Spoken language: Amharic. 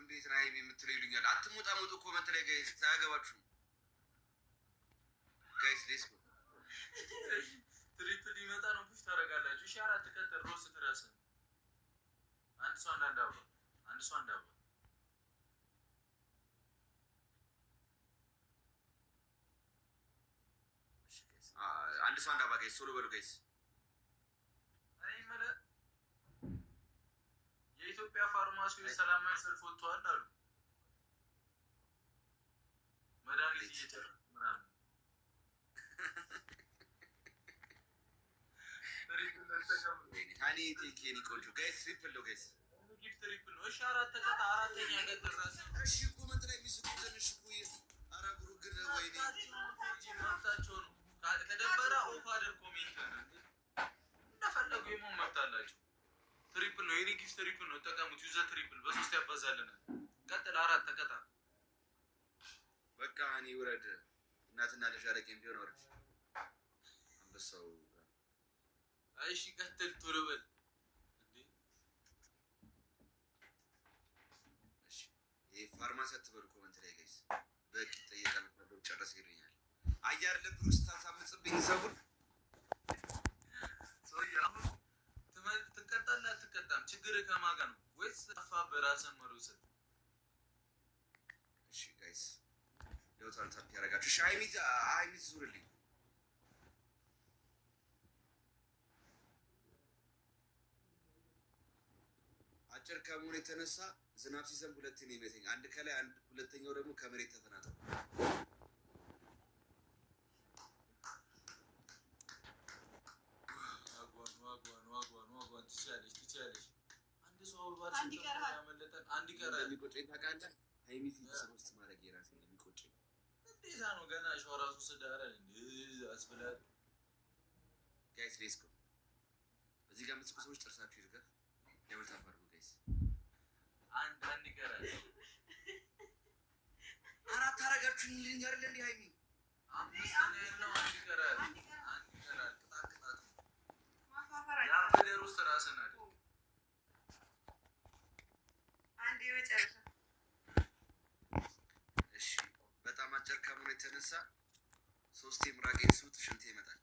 እንዴት ነው ሀይሚ የምትለው ይሉኛል። አትሞጣሞጡ comment ላይ guys፣ አያገባችሁም guys። Let's go። Triple ሊመጣ ነው። Push ታደርጋላችሁ። እሺ አራት ቀጥል። Roast ራስን አንድ ሰው አንዳንድ አበባ፣ አንድ ሰው አንድ አበባ። አንድ ሰው አንድ አበባ guys፣ ቶሎ በሉ guys። እኔ የምልህ የኢትዮጵያ ፋርማሲዎች ሰላማዊ ሰልፍ ወጥተዋል አሉ። መድኃኒት እየጨረሱ ምናምን። Triple መጠቀም። ሃኒ thank you የኔ ቆንጆ። Guys, triple ነው guys። Gift triple ነው። እሺ አራት ተቀጣ። አራተኛ ቀጥል ራስን። እሺ comment ላይ የሚስቁትን እሺ። ኧረ ብሩ ግን ወይኔ። መብታቸው ነው። ከደበረ off አድርግ comment። እንደፈለጉ የመሆን መብት አላቸው። Triple ነው። የኔ gift triple ነው። ጠቀሙት። Use the triple በሶስት ያባዛልናል። ቀጥል። አራት ተቀጣ። በቃ እኔ ውረድ። እናትና ልጅ አረቄም ቢሆን ወረድ። አንበሳው። እሺ ቀጥል። ቶሎ በል እንዴ። እሺ ይሄ ፋርማሲ አትበሉ comment ላይ guys። በቂ ይጠየቃል። ጨረስ ይሉኛል። አያር ለብሩ ስታሳምጽብኝ ዘጉር። ሰውዬ አሁን ትቀጣለህ አትቀጣም? ችግር ከማን ጋር ነው? ወይስ ጠፋ በራስህ መሮሰት? እሺ guys፣ ለውታል tap ያደርጋችሁ። እሺ ሃይሚ ሃይሚ ዙርልኝ። አጭር ከመሆኑ የተነሳ ዝናብ ሲዘንብ ሁለቴ ነው የሚመታኝ። አንድ ከላይ አንድ፣ ሁለተኛው ደግሞ ከመሬት ተፈናጥሮ። Wagwan, wagwan, wagwan, wagwan። ትችያለሽ፣ ትችያለሽ። አንድ ሰው አበባ አንድ ይቀርሃል። ያመለጠን አንድ ይቀራል። እንደሚቆጨኝ ታውቃለህ? ሃይሚ ፊት roast ማድረግ የራሴ ነው የሚቆጨኝ። እንዴታ ነው ገና ሸዋ ራሱ ስዳረ እንዴ አስብላል። Guys, let's go። እዚህ ጋር የምትስቁ ሰዎች ጥርሳችሁ ይርገፍ። Double tap አድርጉ guys። አንድ አንድ ይቀራል። አራት አረጋችሁኝ ልኝ አይደል እንዴ ሃይሚ? አምስት ነው ያልነው። አንድ ይቀራል። አንድ ይቀራል። አንድ ይቀራል። ቅጣት ቅጣት ነው። ማፋፈር። ያበደ roast ራስን አይደል? አንድ የመጨረሻ። እሺ በጣም አጭር ከመሆኑ የተነሳ ሶስቴ ምራቄን ስውጥ ሽንቴ ይመጣል።